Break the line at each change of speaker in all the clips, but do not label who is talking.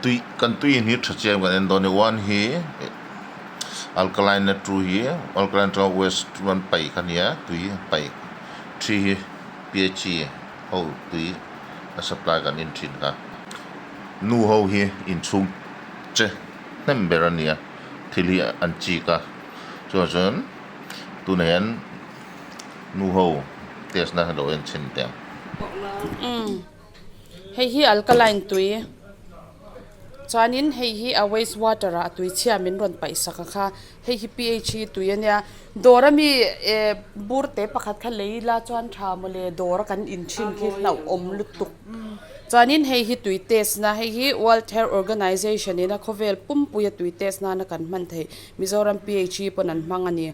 Tui kan tui in hi tha chiang kan en dawn a ni one hi alkaline a two hi alkaline atanga waste an paih kha a nia tui paih thi hi phe ho tui a supply kan en thin kha nu ho hi inchhung che hnem ber a ni a thil hi an chik a chuvang chuan tunah hian nu ho test na lo en chhin teh ang.
Hei hi alkaline tui chuanin hei hi a waste water ah a tui chhia min rawn paih sak a kha hei hi ph hi tui a nia dawr ami eh bur te pakhat kha lei ila chuan tha mawle dawr a kan in thin khi hlauhawm lutuk chuanin hei hi tui test na hei hi world health organization in a khawvel pumpui a tui test nana kan hman theih mizoram ph hi pawn an hmang a ni.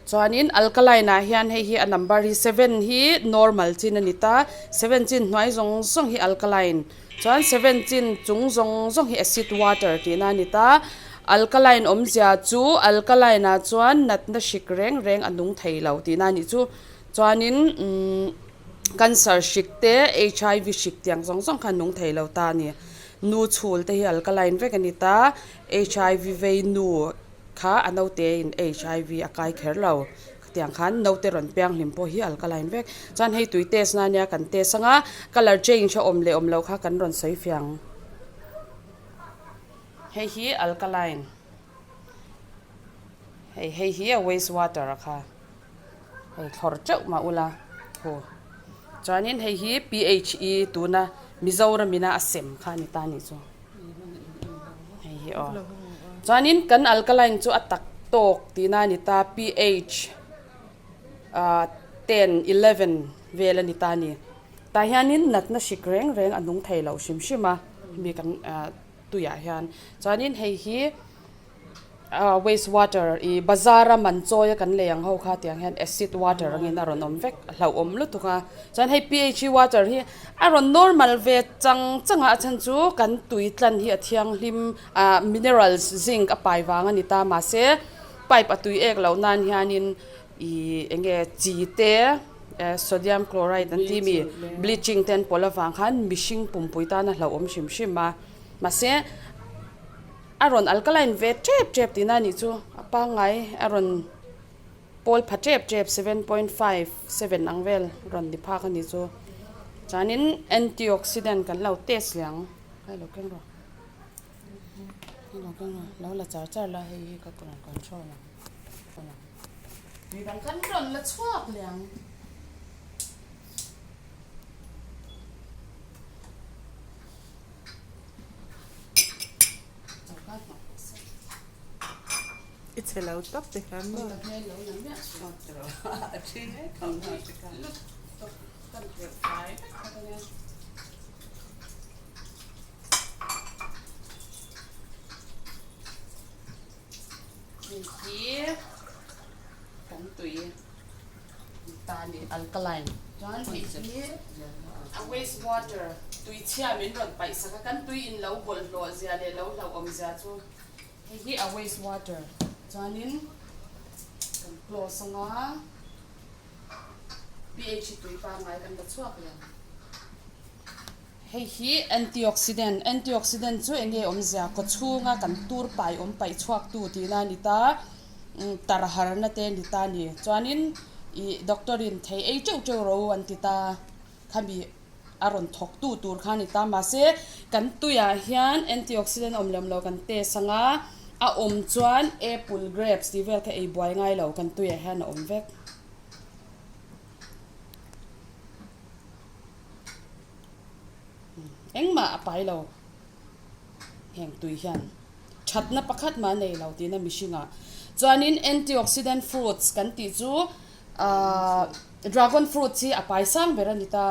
Chuanin alkaline ah hian hei hi a number hi seven hi normal chin a ni ta, seven chin hnuai zawng zawng hi alkaline chuan seven chin chung zawng zawng hi acid water tihna a ni ta. Alkaline awmzia chu alkaline ah chuan natna hrik reng reng a nung thei lo tihna a nih chu. Chuanin umm cancer hrik te H_I_V hrik tiang zawng zawng kha a nung thei lo ta a ni. Nu chhul te hi alkaline vek a ni ta, H_I_V vei nu. Kha a naute in HIV a kai kher lo. Khatiang khan naute rawn piang hlim pawh hi alkaline vek. Chuan hei tui test na ania kan test anga colour change a awm leh awm loh kha kan rawn sawi fiang. Hei hi alkaline. Hei hei hi a waste water a kha. Hei thlawr teuh mah ula thu. Chuanin hei hi PHE tuna Mizoram ina a sem kha a ni ta anih chu. Hei hi aw. Chuanin kan alkaline chu a tak tawk tihna a ni ta pH ah ten 11 vel a ni ta a ni. Tah hianin natna hrik reng reng a nung thei lo hrim hrim a hemi kan ah tuiah hian. Chuanin hei hi. Waste water ih bazar a man chawi a kan lei ang ho kha tiang hian acid water angin a rawn awm vek a hlauhawm lutuk a chuan hei phe water hi a rawn normal ve chang chang a a chhan chu kan tui tlan hi a thianghlim ah minerals zinc a pai vang a ni ta mahse pipe a tui ek loh nan hianin ih eng nge chi te sodium chloride an tih mi bleaching te an pawlh avang khan mihring pumpui tan a hlauhawm hrim hrim a mahse. A rawn alkaline ve tep tep tihna a nih chu a pangngai a rawn pawl pha tep tep 7.57 ang vel rawn ni phak a nih chu chuanin antioxidant kan lo test leh ang kai lo keng rawh kai lo keng rawh lo la char char la hei hi ka rawn control ang midang kan rawn la chhuak leh ang.
I chhe lo tawp te khan maw?
Kan tui ta ni alkaline chuan hei hi a waste water tui chhia min rawn paih sak a kan tui in lo bawlhhlawh zia leh lo hlauhawm zia chu hei hi a waste water chuanin kan close anga pH tui pangngai kan la chhuak leh ang. Hei hi antioxidant, antioxidant chu eng nge awmzia? Kaw chhunga kan tur pai awm paih chhuaktu tihna a ni ta, tar harna te a ni ta a ni. Chuanin ih doctor in thei ei teuh teuh ro an ti ta, khami a rawn thawktu tur kha a ni ta. Mahse kan tuiah hian antioxidant awm lem lo kan test ang a, a awm chuan apple, grapes tih vel kha ei buai ngai lo kan tuiah hian a awm vek. Engmah a pai lo heng tui hian thatna pakhat mah a nei lo tihna mihringah chuanin antioxidant fruits kan tih chu ahh dragon fruits hi a pai sang ber a ni ta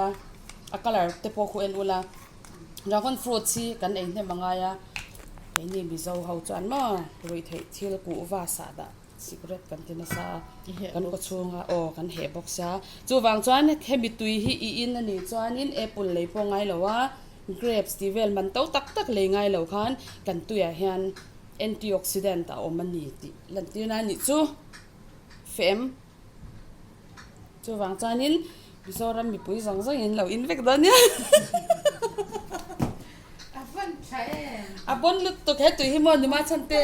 a colour te pawh khu en ula dragon fruits hi kan ei hnem a ngai a keini mizo ho chuan maw ruihtheih thil kuhva sah dah. Cigarette kan ti nasa a, kan kaw chhunga aw kan heh bawk sia. Chuvang chuan hemi tui hi i in a nih chuanin apple lei pawh ngai lo a, grapes tih vel man to tak tak lei ngai lo khan kan tuiah hian antioxidant a awm a ni tih lantirna a nih chu fem. Chuvang chuanin Mizoram mipui zawng zawng in lo in vek dawn nia.
A van tha em?
A bon lutuk he tui hi maw nima chhan te.